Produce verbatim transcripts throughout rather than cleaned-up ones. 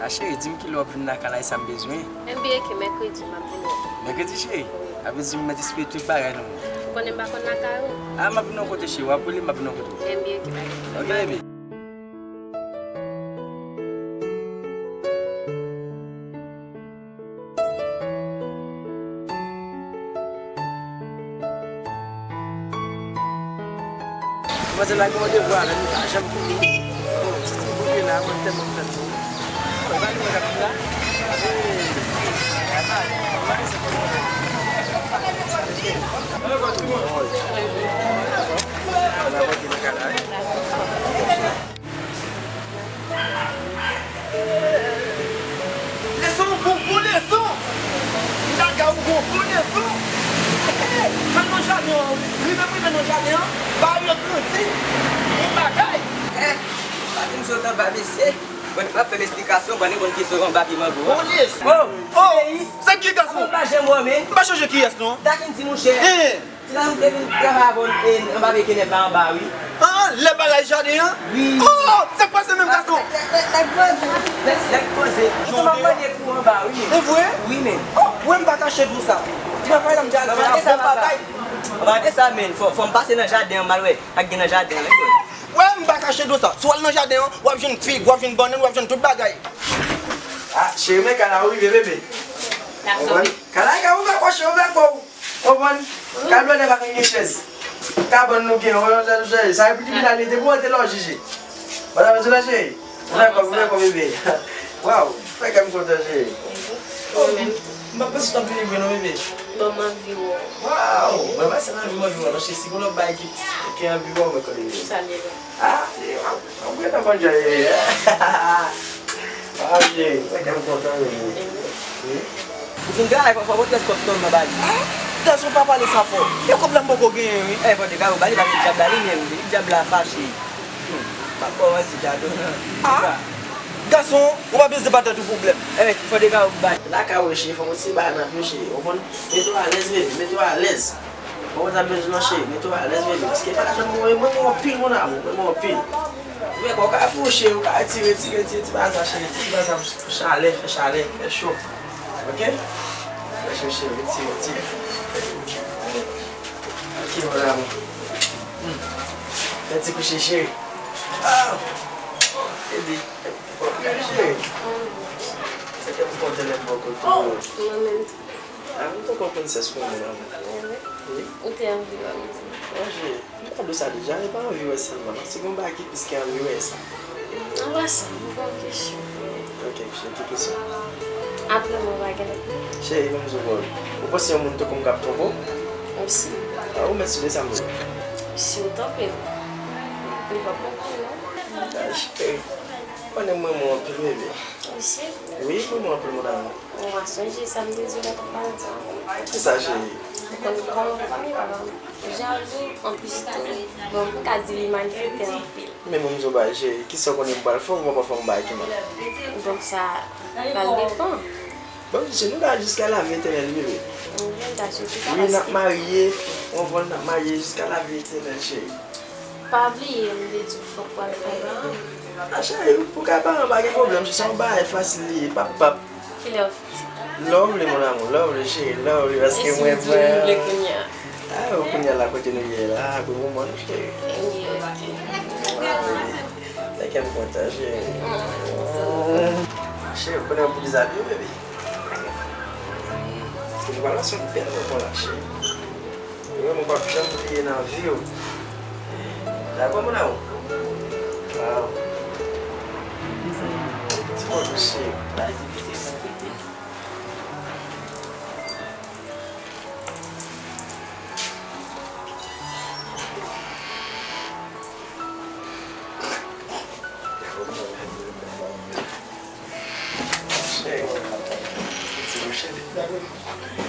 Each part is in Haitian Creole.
A cheri, di m kilè w ap vin lakay la, e sa m bezwen. Enben, oke, mèkredi, m ap vin wè w. Mèkredi, cheri? Wi. Sa vle di m mèt espere tout bagay nan men w. Ou konnen m pa konn lakay ou? A, m ap vin yon kote, cheri. W ap rele m, m ap vin yon kote. Enben, oke, pa gen pwoblèm. Oke, bebe. Manzè la gen randevou avè m, li pa janm koute. Bon, ti ti bout li la, mwen tèlman kontan pou li. Bon, e pa li mwen k ap di la. Hey, apa, apa, se konn mwen. Ala bòkè nan kay la, wi. Leson, bon, bon leson. Gaga, ou bon, bon leson. Al nan jaden an, rive, rive nan jaden an, ba yo grandi. Bon bagay. Eh, pa vin sot anba, mesye. Bon, m ap fè m esplikasyon, bon, li konn ki sot anba pi mango. Bon leson. Oh, oh, se ki gason? M pa janm wè, men. M pa chonje kiyès, non. Takin ti mouchè. Eh. Ti la nou te vin travay avè w, e, anba vye kenèp la anba, wi. Ah, lè bagay jaden an? Wi. Oh, sa k pase menm gason? Nèg, nèg, nèg poze. Nèg, nèg poze. Ou tonbe anba vye kou anba, wi, men. E vre? Wi, men. Oh, wè m pa kache di w sa. Ti bagay la m di a, bon bagay. Anba de sa, men. Fò, fò m pase nan jaden an, m al wè sa k gen nan jaden an, wi. Wè, m pa kache di w sa. Si w al nan jaden an, w ap jwenn fig, w ap jwenn bannann, w ap jwenn tout bagay. Ah, cheri, men kay la ou rive, bebe. Kay la, kay ou pa kòche, ou pa kò. Konprann? Kay blòdè pa konn gen chèz. Kabann nou gen, ou wè, sa e pi difisil te pou antre la, jije. Madan Anjela cheri, ou dakò, ou dakò, bebe? Waw, fè kè m kontan, cheri. Mwen menm. M pa panse w t ap vini vre non, bebe. Bon, m anvi wè w. Waw, mwen pa sèl anvi, m anvi wè w non, cheri, si gon lòt bagay ki, ki anvi wè w, mwen konnen. Salye l. Ah, w ap, w ap gentan konn jan ye ye. Ah, cheri, fè kè m kontan, bebe. Wi. Ou fin travay, fò, fò w pote kòb tonm nan ba li. Ah, gason pa pale sa fò. E kòb la m poko genyen, wi. Eh, fò te ka ou ba li, paske dyab la li menm, li dyab la fache. Hmm, m ap ba w manti kado, non. Ah, gason, ou pa bezwen pa tèt ou pwoblèm. Eh, fò te ka ou ba li. Lakay ou, cheri, fò w ti ba nan pye, cheri. Ou konn, mete w alèz, bebe, mete w alèz. Fò w ta bezwen nan cheri, mete w alèz, bebe. Paske pa janm mwen, mwen, mwen anpil, mon amour, mwen, mwen anpil. Ou wè, ou ka fouche, ou ka tire, tire, tire, ti baza, cheri, ti baza pou chalè, fè chalè, fè cho. Ok? Fè cho, cheri, tire, tire. Ok, mon amour. Hmm. Fè ti kouche, cheri. Ah! Baby. Cheri. Se ke m kontan lè m bò kote w. Mwen menm tou. Ah, m poko konn sèks pou moun, amour. Wi. Ou te anvi wè m di. Manje, m ta di w sa deja, e pa anvi wè sèlman, non. Si gon bagay ki plis ke anvi wè, e sa. Anvan sa, m gen yon kesyon. Ok, cheri, ki kesyon? Apre mwen, pa gen lòt moun. Cheri, ban m di w, ou panse yon moun tankou m k ap twonpe w? Osi. Ah, ou mèt sou de sa m di w. Si w tanpe m, li p ap konprann, non. Ah, cheri, ou konnen m renmen w anpil, bebe. Osi. Wi, m renmen w anpil, mon amour. Ou pa sonje sa m te di w lè n t ap pale ansanm? Kisa, cheri? Ou konn kòman fanmi papa m jalou, anplis tou, bon, m ka di li malfektè anpil. Men bon, m di w bagay, cheri, kisa w konnen m pral fè w, ou poko fè m bagay ki mal? Donk sa pral depann. Bon, cheri, nou la jiska lavi etènèl, bebe. Wi, m ta swete sa. Wi, n ap marye, ou konprann, n ap marye jiska lavi etènèl, cheri. Pa bliye, m te di w fòk w al kay paran m. Ah, cheri, pou kay paran pa gen pwoblèm, se yon bagay fasil li ye, pap, pap. Kilè w fè sa? Lè w vle, mon amour, lè w vle, cheri, lè w vle, paske mwen, mwen. E si m di w m vle kounye a? Ah, kounye a la, kote nou ye la, pou moman nou, cheri. Ebyen, ok. Ah, bebe. Fè kè m kontan, cheri. Cheri, ou konnen pou dezabye, bebe. Paske nou pral pase yon bèl moman la, cheri. Ou wè, mwen p ap janm bliye nan vi w. Dakò, mon amour? Waw. Ti kò dous, cheri.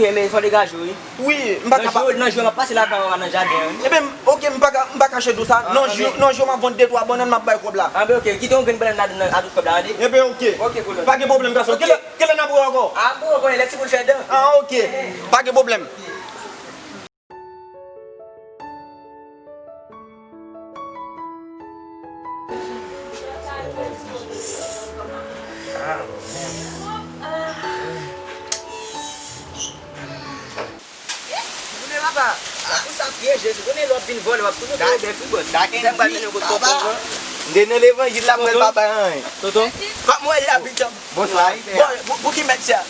Wi, men fò degaje w, wi. Wi, m pa ka pa. Nan jou, nan jou, m ap pase lakay ou a nan jaden an, wi. Ebyen, ok, m pa ka, m pa kache di w sa. Nan jou, nan jou, m ap vann de twa bannann, m ap bay kòb la. Anben, ok, kite yon grenn bannann ladan nan, a tout kòb la, tande? Ebyen, ok. Ok, kouzin. Pa gen pwoblèm, gason. Ok. Kilè, kilè n ap wè ankò? Apre, w konnen, lè timoun fè dan. Ah, ok. Pa gen pwoblèm. Pou sa pyeje, si konnen lè w ap vin vòlè, w ap tounen vòlè, wi, bòs. Sa ki fè m pral mennen w kot tonton an. M te nan levanjil la, m wè l pa bay anyen. Tonton. Kòm mwen la, pitan. Bonswa. Bon, pou, pou ki mèt sa?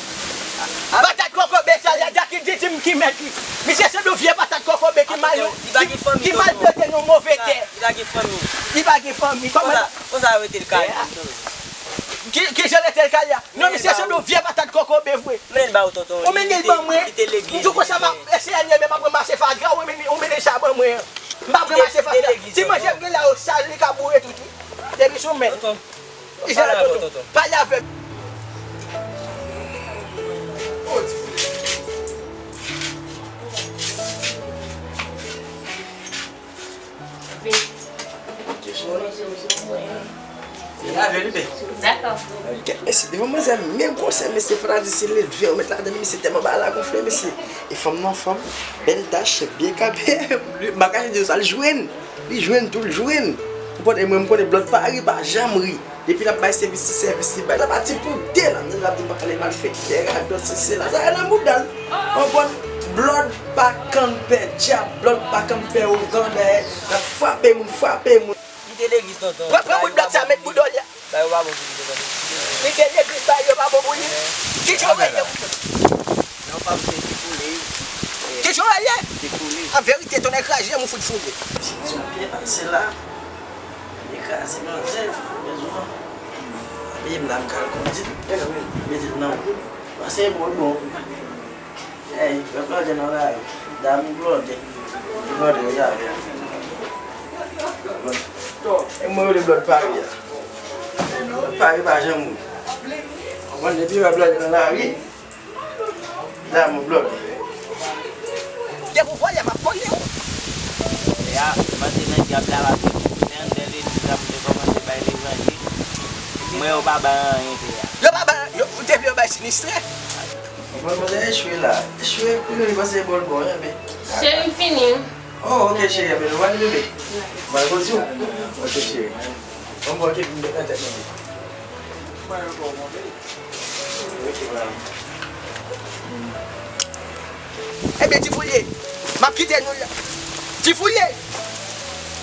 Patat kokobe sa, la, Jackie di, di m ki mèt li. Misye se yon vye patat kokobe ki mal, ki, ki malplante nan move tè. Li pa gen fanmi. Li pa gen fanmi. Kòman? Konsa, konsa yo rete l kay. Ki, ki jan rete l kay la? Non, misye se yon vye patat kokobe vre. Men l ba ou tonton. Ou mennen l ban mwen. Li te legliz. M di w konsa m ap eseye men m ap ranmase fatra, ou mennen, ou mennen sa ban mwen an. M p ap ranmase fatra. Ti manje m gen la yo sal, li ka boure tout, wi. Depi sou men. Tonton. Pale avè m, tonton. Pale avè m. Dakò. Mesye, devan manzè menm konsèy, mesye, fò ta di se leve yo met ladan, mesye, tèlman bagay la gonfle, mesye. E fanm nan fanm, bèl dach, byen kanpe, m pa kache di w sa, l jwenn. Li jwenn tou, l jwenn. Ou konprann? E mwen, m konnen Blòd pa ri, pa janm ri. Depi l ap bay sèvis, se sèvis li bay. L ap pati pou de l, l ap di m ale malfektè, radòt, sesi, sela. Sa e nan bouda l. Ou konprann? Blòd pa kanpe dyab, Blòd pa kanpe ougan dèyè. L ap frape moun, frape moun. Kite legliz, tonton. Pran, pran bout Blòd sa, met bouda w la. Bagay yo pa bon pou li, tonton. Kite legliz, bagay yo pa bon pou li. Kite w rele. Non, pa pou se ti poule. Kite w rele. Ti poule. An verite, tonnè kraze, m fout foure. Ti byen pase la. Li kraze manzè, bezwen. Epi m la m kal kondit. Mete l nan. Pase bon, bon. Ey, yo blòde nan lari. Dam blòde. Blòde, yo dam. To, e mwen rele Blòd Pari a. Blòd Pari pa janm ri. Konprann, depi yo blòde nan lari. Dam blòde. Depi w vòlè, m ap vòlè w. Lè a, m antre nan dyab la, m ap vin anndan legliz la, m te kòmanse bay levanjil. M wè yo pa bay anyen, lè a. Yo pa bay, yo, ou te vle yo bay sinistre? Bon, mwen echwe la. Echwe, pou nou pase bòl bon, enben. Cheri, m fini. Oh, ok, cheri, enben, nou pale, bebe. Mwen, bon, di w. Ok, cheri. Bon, bon, ok, m met nan tèt mwen. Mwen, bon, bon, bebe. Ok, mwen. Ebyen, Ti Foulye, m ap kite nou la. Ti Foulye,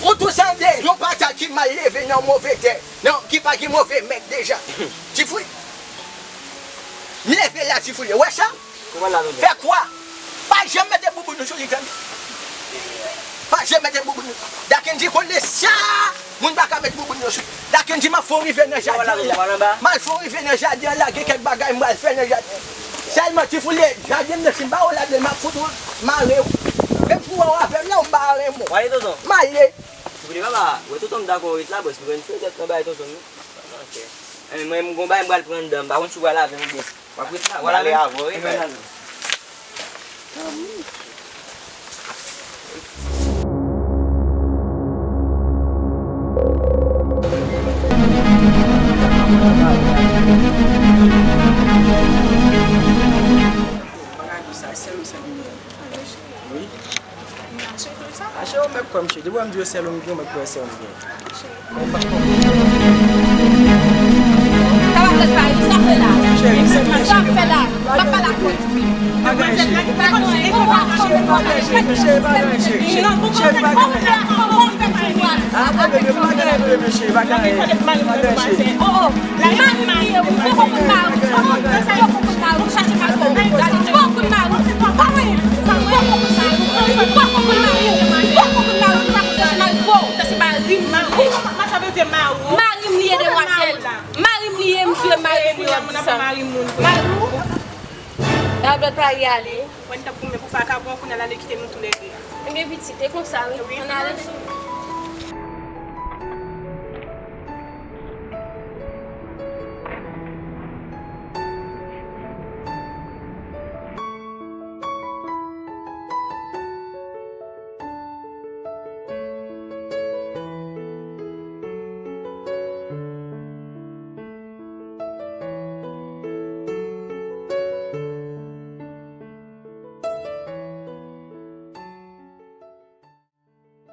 ou tou sanble yon patat ki mal leve nan move tè, nan, ki pa gen move mèt deja. Ti Foulye, m leve la, Ti Foulye, wè sa? Fè kwa? Pa janm mete bouboun ou sou li, tande. Pa janm mete bouboun ou. Dakendji konnen sa. Moun pa ka met bouboun yo sou. Dakendji, m ap fè w rive nan jaden an la. M al fè w rive nan jaden an la, gen kèk bagay m pral fè nan jaden an. Sèlman, Ti Foulye, jaden m nan, si m pa wè w ladan l, m ap fout ou mare w. Menm si w wè w avè m la, ou m pa renmen w. W ale, tonton? M ale. Ti Foulye, papa, wè tonton m dakò ret la, bòs, m pran petèt nan bagay tonton m. Enben, mwen, m gon bagay m pral pran anndan, m pa konn si w pral avè m oubyen. W ap ret la, w al avè m? Mwen ale avè w, wi, frè. Bagay dous sa, sèl ou sèl m gen. Wi. Mache ou mèt kwè m, cheri. Depi w wè m di w sèl ou m gen, ou mèt kwè sèl ou m gen. Sa w ap fè la? Cheri, sa w ap fè la? W ap pale ak mwen. Bagay, cheri. Cheri, bagay, cheri. Cheri, bagay, cheri. Cheri, bagay. Ah, bebe, bagay, bebe, cheri, bagay. Bagay, cheri. Oh, oh. Mari m li ye, wi. Poko kout mari. Poko kout mari. Poko kout mari. Poko kout mari. Poko kout mari. Poko kout mari. Poko kout mari. Poko kout mari. Poko kout mari. Poko kout mari. Mari m li ye, demwazèl. Mari m li ye, m jwe mari m wi, an di sa. Mari w? Nan Blòd Pari ale. Mwen t ap goumen pou vakabon, kounye a l ale kite nou toulède. Ebyen pitit, e konsa wi. Ann ale.